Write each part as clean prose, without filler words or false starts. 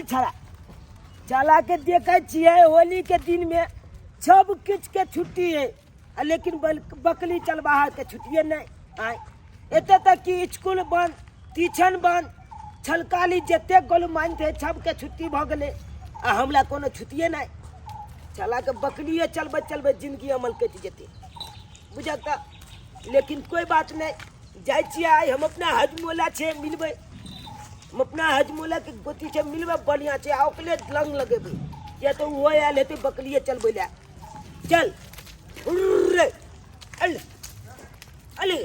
छड़ा चला के देखै छियै होली के दिन में सब किछु के छुट्टी है आ लेकिन बकली चलवाहा के छुट्टिए नहीं आय एते तक कि स्कूल बंद, ट्यूशन बंद, छलकाली जते गोल मानते सबके छुट्टी भऽ गेलै आ हमरा कोनो छुट्टिए नहीं। चला के बकलिए चलबै चलबै जिंदगी अमल कटि जेतै, बुझल तऽ। लेकिन कोई बात नहीं, जाइ छियै आइ हम अपना हजमोला छै मिलबै, हम अपना हजमोला के गोती छै मिलबै, बढ़िआँ छै। आ ओकरे लंग लगेबै, किया तऽ ओहो आयल हेतै बकलिए चलबै लए। चल रे अल अले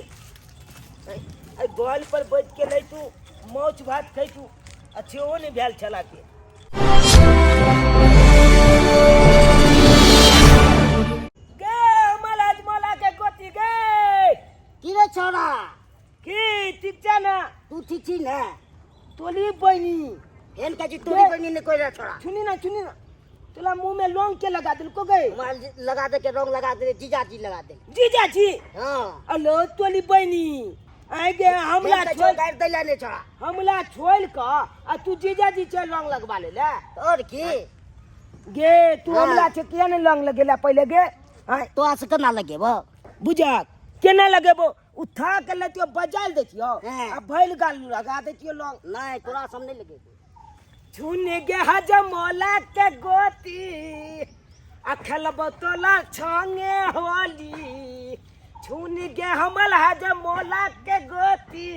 एहि बॉल पर बैठ के नहीं तू माछ भात खैतू, अच्छे ओ नहीं भेल छला के। गे हमर हजमोला के गोती गे। की रे छौड़ा? की ठीक छै ना? तू ठीक छी ने? तोली बहिनी। एहन कहै छी तोरी बहिनी ने कोइ रे छौड़ा। सुनी ना, सुनी ना, तोला मुंह में लौंग के लगा देलको गे? हमरा लगा दे के रंग लगा दे, जीजाजी लगा दे। जीजाजी? हाँ। अलो तोली बहिनी आइ गे हमला एहन कहै छोड़ छौ, गारि दै ला नहि छौड़ा। हमला छोड़ क आ तू जीजाजी से रंग लगवा ले ले। और की गे तू हाँ। हमला से किया ने लौंग लगेला पहले गे? हाँ, तोरा से केना लगेबो? बुझा केना लगेबो? उठा के लेतियो बजाल देतियो हाँ। आ भइल गाल लगा देतियो लौंग। नहीं, तोरा से हम नहीं लगेबो। छुन गे हजमोला के गोती आ खेलबो तोला छंगे होली। छुन गे हमल हजमोला के गोती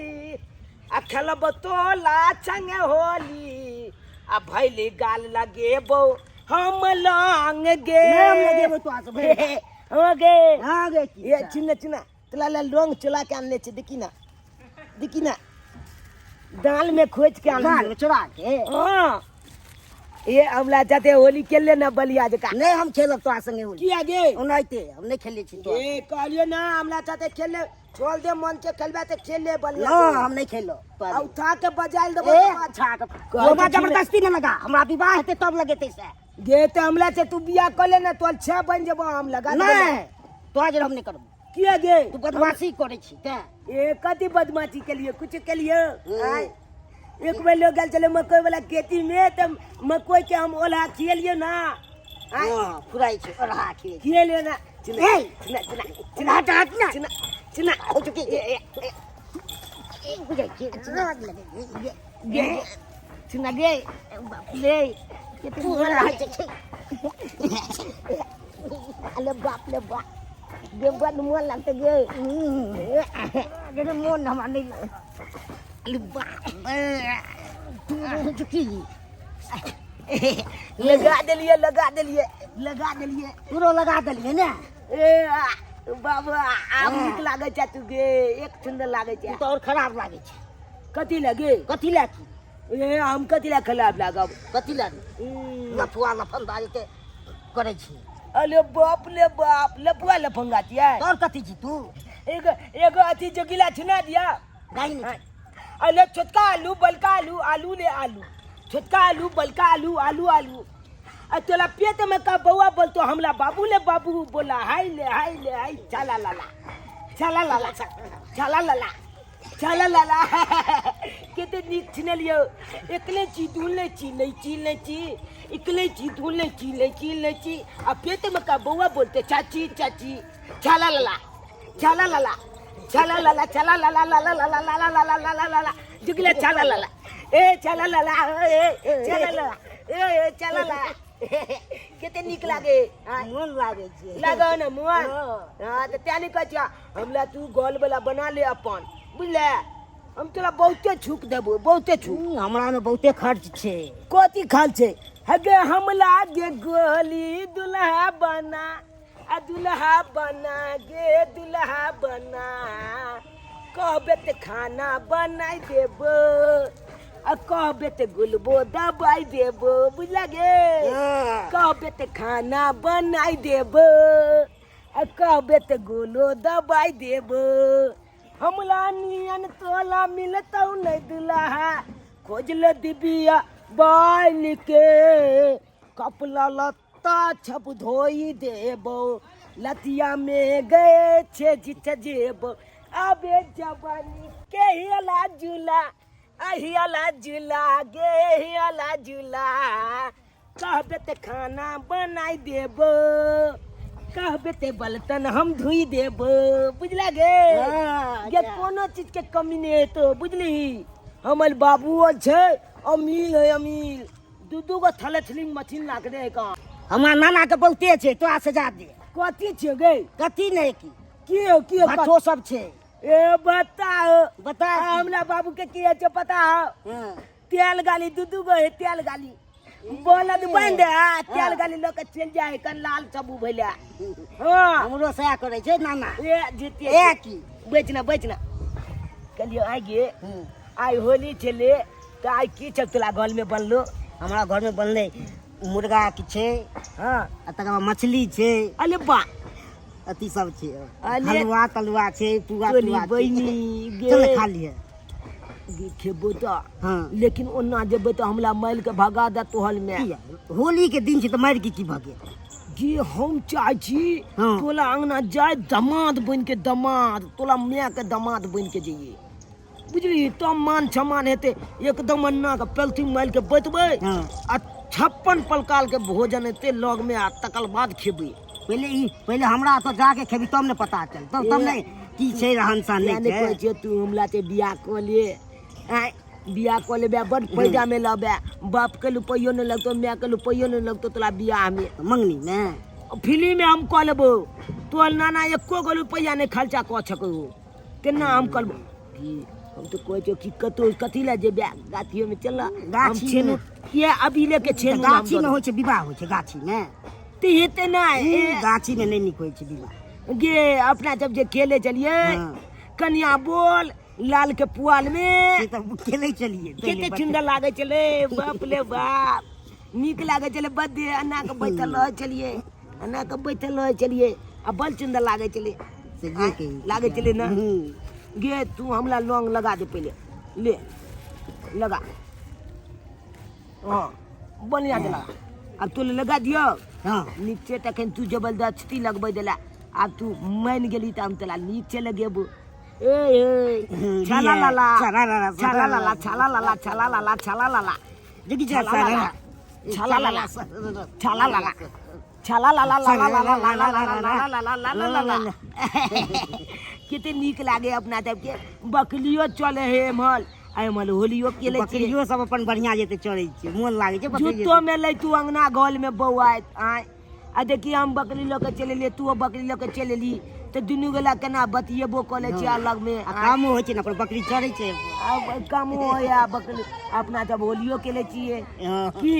आ खेलबो तोला छंगे होली आ भइल गाल लगेबो हम लौंग गे। नहीं, हम लगेबो तोरा से भइल। हो गे। हाँ गे की ये चिन्ह चिन्ह तोला ला लौंग चोला के आनले छै, देखी ना, देखी ना, दाल में खोज के आनले। दाल में चोरा के? हाँ। ये हमला जाते होली खेल ले ना बलिया जका। नहीं, हम खेलब तोरा संगे होली। किया गे? ओनाहिते हम नहीं खेले छी तोरा। ए कहलियो ना हमला जाते खेल ले, छोड़ दे मन से खेलबे ते खेल ले बलिया। ना, हम नहीं खेलो। आ उठा के बजाइल देबो ए, तो बात। अच्छा के। कहै हमरा छी ने। जबरदस्ती न लगा, हमरा विवाह हेतै तब लगेतै से। गे ते हमला से तू बियाह कर ले ना, तोर छह बन जेबो हम लगा देबो। नहीं, तोरा जे हम नहीं करबो। किया गे? तू बदमाशी करै छी तें। ए कथी बदमाशी के लिए? कुछ के लिए? हम्म। आय। एक बेर लोग गेल छलै मकई वाला खेती में, त मकई के हम ओल्हा खिएलियै ना। आय। हाँ, फुराइ छै, ओल्हा खिएलियै। खिएलियै ना। चिन्ह, ए! चिन्ह, चिन्ह, चिन्ह, हट, हट ना। चिन्ह, चिन्ह। हो चुकी। ए, ए, ए। ए, बुझै छी, राग लगै छै। गे, गे, चिन्ह गे, बाप रे। कते तू मोन ओल्हा लागै छै। अरे बाप रे बाप। गे बड मोन लगतै गे। गे मोन हमरा नहि लागै। अरे बाप रे। तू हो चुकी। लगा देलियै, लगा देलियै, लगा देलियै। तोरो लगा देलियै ने? ए, आ, बाबा, आब नीक लागै छै तू गे, एक सुन्दर लागै छै। तू तऽ और खराब लागै छै। कथी लगे? कथी लए की? ए, हम कथी लए खराब लागब? कथी लए? लफुआ लफंदा जे करै छी। अरे बाप रे बाप, लफुआ लफंगा छियै? तोर कथी छी तू? एगो एगो अथी जोगिला छुना दिया। गाय नहि छै। अरे छोटका आलू, बड़का आलू, आलू ले आलू, छोटका आलू, बड़का आलू, आलू आलू। आ तोला पेट में का बौआ बोलतो, हमला बाबू ले बाबू बोला। हाय ले, हाय ले, हाय, चला लाला, चला लाला, चला लाला, चला लाला। कते नीक छिनलियो। एकले छी, दूले छी, लैची लैची, एकले छी, दूले छी, लैची लैची। आ पेट में का बौआ बोलते चाची चाची। चला लाला, चला लाला, चला लाला, चला लाला, लाला लाला लाला लाला लाला लाला जुगला चला लाला, ए चला लाला, ए चला लाला, ए चला लाला। कते नीक लागे। मोन लागे छै। लागो ने मोन? हाँ। हाँ, तऽ तें नहि कहै छियौ हमरा तू गोल वाला बना ले अपन, बुझले? हम तोरा बहुते छूक देबो, बहुते छूक। हमरा में बहुते खर्च छै। कथी खर्च छै? हगे हमला गे गोली दुल्हा बना, आ दुल्हा बना गे दुल्हा बना, कहबे ते खाना बनाई देबो, आ कहबे ते गुलबो दबाई देबो, बुझला गे? हाँ। कहबे ते खाना बनाई देबो, आ कहबे ते गोलो दबाई देबो। हमला नियन तोला मिलतौ नहीं दुल्हा, खोज ले दिबिया बाइल के, कपड़ा लत्ता छप धोई देबो, लतिया में गए छे जित जेबो। अबे जवानी के हेला झूला, अहियाला झूला गे हियाला झूला, कहबे ते खाना बनाई देबो, कहबे ते बलतन हम धोई देबो। बुझला गे? हाँ, गे कोनो चीज के कमी नहीं हेतो, बुझली? हमर बाबू छै अमीर है, अमीर। दू दू गो थले मशीन लागले है का। हमरा नाना के बहुते छै, तोरा से जा दे। कथी छै गे? कथी नहीं की? की हो, की हो? भट्ठो सब छै। ए बताओ। बता। हमरा बाबू के की छै पता हो? हाँ। तेल गाली दू दू गो है, तेल गाली बोलद बंद है, तेल गाली लऽ के चलि जाइ कन लाल चबू भैला। हाँ। हमरो सएह करै छै नाना। ए जीते ए की? बेचना बेचना कहलियो आइ गे। आइ होली छलै तऽ आइ की सब तोरा घर में बनलो? हमरा घर में बनलै मुर्गा के छै। हाँ। आ तकर बाद मछली छै। अरे बा। अथी सब छै। अरे हलुआ तलुआ छै, पुआ तोरी तुआ छै। बहिनी गे। चल खा लिहे। गे खेबो तऽ। हाँ। लेकिन ओना जेबै तऽ हमरा मारि के भगा दे तोहल में। किया? होली के दिन छै तऽ मारि के की भऽ गेल? जे हम चाहै छी। हाँ। तोला अंगना जाय दमाद बनि के, दमाद तोला माय के दमाद बनि के जइए, बुझली? तब मान सम्मान हेतै। एकदम अन्ना के पलथी मारि के बैठबै। हाँ। आ 56 प्रकार के भोजन हेतै लग में, आ तकर बाद खेबै। पहिले ई पहिले हमरा तऽ जाके खेबी तब ने पता चल, तब तब ने की छै रहन सहन। किया नहि नहि कहै छै। छियै तू हमरा से बियाह कऽ ले। आँय, बियाह कऽ लेबै बड फायदा में लेबै, बाप के रुपैयो नहि लगतौ, माय के रुपैयो नहि लगतौ तोरा बियाह में। मंगनी में फ्री में हम कऽ लेबो। तोहर नाना एको गो रुपैआ नहि खर्चा कऽ सकौ, केना हम करबो? की हम तऽ कहै छियौ कि कतौ कथी लए जेबै, गाछियो में चल। हम गाछी छेनु में। किया अभी लेके छेनु गाछी में होइ छै विवाह, होइ छै गाछी में तऽ हेतै नहि। गाछी में नहि नीक होइ छै विवाह। गे अपना जब जे खेले चलिए। हाँ। कनिया बोल लाल के पुआल में। से तऽ खेलै छलियै पहिले। कते सुन्दर लागै छलै, बाप ले बाप, नीक लागै छलै बड्ड। एना कऽ बैठल रहै छलियै, एना कऽ बैठल रहै छलियै आ बड़ सुन्दर लागै छलै। से जे कही। लागै छलै ने? हूँ। गे तू हमरा लौंग लगा दे पहिले, ले लगा। हाँ बढ़िया से लगा। आब तू लगा दियौ। हाँ। नीक छै। तखन तू जबरदस्ती लगबै देला, आब तू मानि गेली तऽ हम तोरा नीक से लगेबो। ए ए छाला लाला। छाला लाला। छाला लाला, छाला लाला, छाला लाला, छाला लाला। देखी छै। छाला लाला, छाला लाला, छाला लाला, छाला लाला लाला लाला लाला लाला लाला लाला लाला लाला। कते नीक लागे अपना सबके। बकलियो चले हे एम्हर आ एम्हर होलियो खेले छियै। बकरियो सब अपन बढ़िया जेते चरै छै, मोन लागै छै बकरी। जूतो में लै तू अंगना घर में बौआइत आय। आ देखी हम बकरी लऽ के चलि एलियै, तू बकरी लऽ के चलि एली तऽ दुनू गोला केना बतियेबो कऽ लै छियै अलग में। आ कामो होइ छै ने, अपन बकरी चरै छै। आब कामो होइया, बकरी अपना जब होलियो खेले छियै। हाँ। की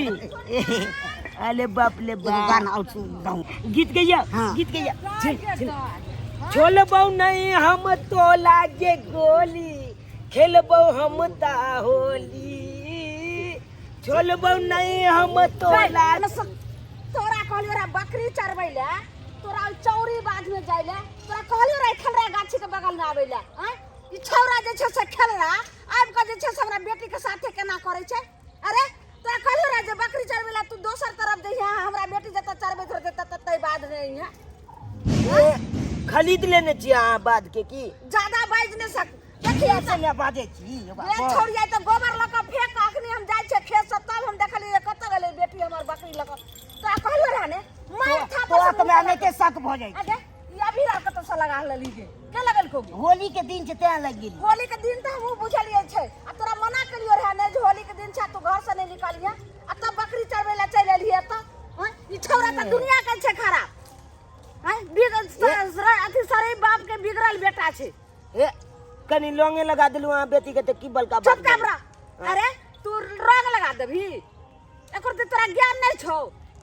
अरे बाप ले एगो बाप। गाना और सुन गाऊं। गीत गैया। हाँ। गीत गैया। छिल, छिल। छोलबौ नहीं हम तो लागे गोली, खेलबौ हम ता होली, छोलबौ नहीं हम तो लागे। तोरा कहलियो रे बकरी चरबै ले, तोरा ओइ चौरी बाध में जाय ले तोरा कहलियो रे, खेल रे गाछी के बगल में आबै ले। आँय, ई छौरा जे छै से खेल रहा आबि कऽ जे छै से हमरा बेटी के साथे केना करै छै? अरे तोरा कहलियो रे जे बकरी चरबै ले तू दोसर तरफ जइहे, हमरा बेटी जतऽ चरबैत रहतै ततऽ तै बाध नहि अइहे। खरीद लेने छियै अहाँ बाध के की? ज्यादा बाजि नहि सक, देखिए। से ने बाजै छी रे छौड़िया तऽ गोबर लऽ कऽ फेंक कऽ अखनी हम जाइ छियै खेत से, तब हम देखलियै कतऽ गेलै बेटी हमर बकरी लऽ कऽ। तोरा कहलियो रहै ने मारि थापड़ तोरा से तऽ मुँह हमरा एनाहिते शक भऽ जाइ अगे ई अभी रह कतऽ से लगा लेली गे? के लगल को? छै। होली के दिन छै तें लागि गेली। होली के दिन तऽ हमहूँ बुझलियै छै, आ तोरा मना केलियो रहै ने जे होली के दिन छै, तू घर से नहि निकलिहे, आ तब बकरी चरबै लए चलि एलियै एतऽ। हँ, ई छौड़ा तऽ दुनिया के छै खराब। हँ, अथी सरे बाप के बिगड़ल बेटा छै। ए कनी लौंगे लगा देलहुँ अहाँ बेटी के तऽ की बड़का बात चुप कर भेलै? रह। अरे तू रंग लगा देबही एकर तऽ तोरा ज्ञान नहि छौ।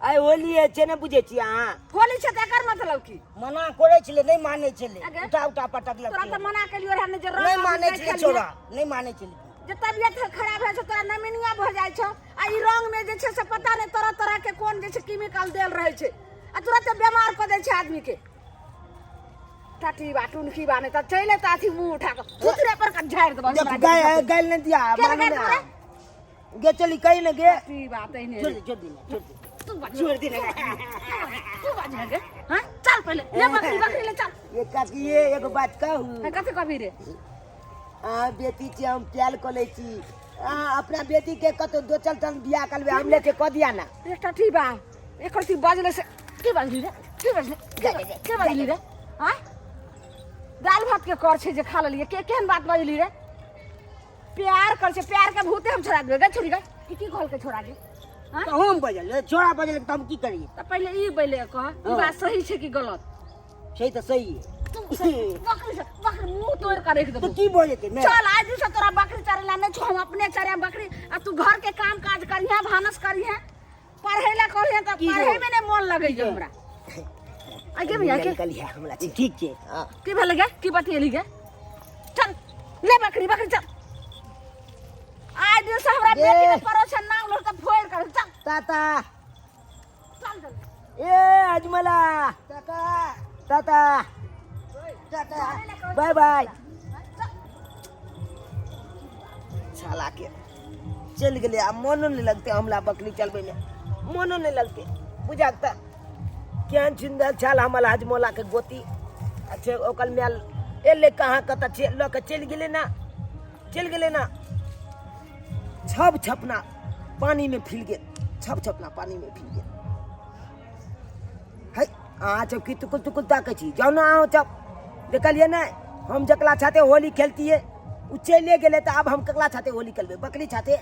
आइ होली है छै ने, बुझै छियै अहाँ? होली छै तऽ एकर मतलब की? मना करै छलै, नहि मानै छलै। अगे। उठा उठा पटकलक। तोरा तऽ मना केलियो रहै ने जे रंग नहि अबीर मानै छलै। खेलिहे। छोड़ा नहि मानै छलै। जे तबियत खराब होइ छै तोरा नमीनिया भऽ जाइ छौ, आ ई रंग में जे छै से पता नहि तरह तरह के कोन जे छै केमिकल देल रहै छै, आ तुरंत बेमार कऽ दै छै आदमी के। टाटी बा टुनकी बा, नहि तऽ चलि एतऽ अथी मुँह उठा कऽ थुथरे पर कऽ झाड़ि देबऽ। देख गाय गायल नहि दिया। के मानू गायल ने। देबै? गे चली कही ने गे। टाटी बा तहिने। छोड़ दे, छोड़ दे, छोड़ दे। तू बाज। छोड़ दे ने। तू बाज गे। हाँ चल पहिले ले बकरी, बकरी ले चल। ये काकी, ये एगो बात कहू? हाँ, कथी कहबी रे? अहाँ बेटी छी, हम प्यार कऽ लै छी। अहाँ अपना बेटी के कतौ दोसर ठाम बियाह करबै, हम लेके कऽ दिया ना। रे टटी बा, एकर ती बजले से की बजली रे? की बजली? के बजली रे? आय, दाल भात के कर छै जे खा लेलिए। के केहन बात बजली रे? प्यार कर छै, प्यार के भूते हम छोड़ा देबै। गे छोड़ी गे, ई की कहल के छोड़ा गे? तऽ हम बजल, छोड़ा बजल तऽ हम की करियै? तऽ पहिले ई पहिले कह, ई बात सही छै कि गलत छै? तऽ सही है। तू बकरी से बकरी मुंह तोड़ के रख देबो। तऽ की बजतै? चल, आज से तोरा बकरी चरे ला नहीं छो, हम अपने चरे बकरी, आ तू घर के काम काज करिहे, भानस करिहे। पढ़े ला कहलिहे तऽ पढ़े में नहीं मन लगै छै हमरा। आगे भैया के निकलिए हमरा। ठीक छै। की भेल गे? की बतियेली गे? चल ले बकरी, बकरी चल। आज दिन से हमरा बेटी के परोसन ना उलट तऽ फोड़ कर। चल। ताता। चल चल। ए अजमला। टाटा। टाटा। टाटा। Bye bye. छाला के चलि गेलै, आ मोनो नहि लगतै हमरा बकरी चलबैमे, मोनो नहि लगतै। बुझाक तऽ केहन सुन्दर छल हमर हजमोलाके गोती। अच्छा, ओकर माय एलै कहाँ कतऽ छै, लऽ कऽ चलि गेलै ना, चलि गेलै ना। छप छपना पानीमे फिल गेल, छप छपना पानीमे फिल गेल। है, अहाँ सब की टुकुल टुकुल ताकै छी? जाउ ने अहाँ सब। देखलियै नहि, हम जकरा छाते होली खेलतियै ओ चलिए गेलै, तऽ आब हम ककरा छाते होली खेलबै? बकरी छाते?